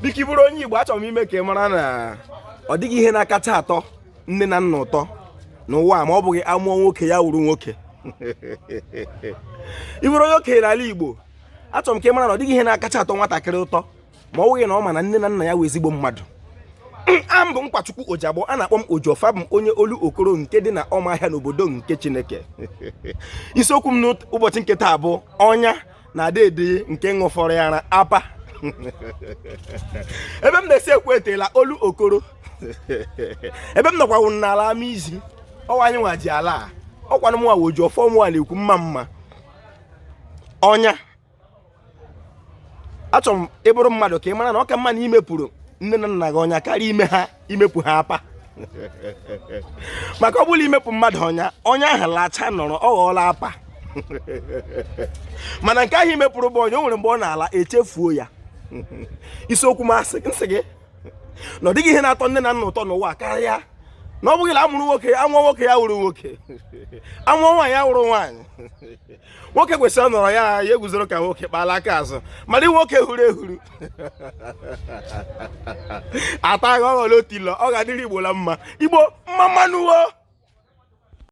Biko, ị bụrụ onye Igbo, achọrọ m ime ka ị mara na ọ dịghị ihe na-akacha atọ nne na nna ụtọ n'ụwa ma ọ bụghị amụọ nwoke ya wuru nwoke. Ị bụrụ onye okenye n'ala Igbo, achọrọ m ka ị mara na ọ dịghị ihe na-akacha atọ nwatakịrị ụtọ ma ọ bụghị na ọ ma na nne na nna ya wụ ezigbo mmadụ. A m bụ Nkwachukwu Ojiagbọ, a na-akpọ m Ojiọfọ, abụ m onye Olokoro nke dị na Ọmahịa n'obodo nke Chineke. Isiokwu m n'ụbọchị nke taa bụ ọnya na dede nke ṅụfọrọ ya ara apa. Ebe m na-esi ekwu etela Olokoro, ebe m nọkwa n'ala Amaizzi, ọwa anyị nwa ji ala a, ọkwanụ mụnwa wụ Ojiọfọ, mụnwa na-ekwu mma mma ọnya. Achọrọ m ị bụrụ mmadụ ka ị mara na ọ ka mma na imepụrụ nne na nna gị ọnya karịa ime ha imepụ ha apa, maka ọ bụrụ imepụ mmadụ ọnya, ọnya ahụ lacha nọrọ, ọ ghọọla apa. Mana nke ahụ imepụrụ bụ ọnya, o nwere mgbe ọ na-ala echefuo ya. Isiokwu m asị nsị gị na ọ dịghị ihe na-atọ nne na nna ụtọ n'ụwa karịa na ọ bụghị na amụrụ nwoke, amụọ nwoke ya wụrụ nwoke, amụọ nwaanyị ya wụrụ nwaanyị. Nwoke kwesịrị nọrọ ya ya eguzoro ka nwoke kpala aka azụ, mana nwoke huru ehuru ata agha ọ ghọrọ otilo. Ọ ga-adịrị Igbo la mma. Igbo mma mma nụ o.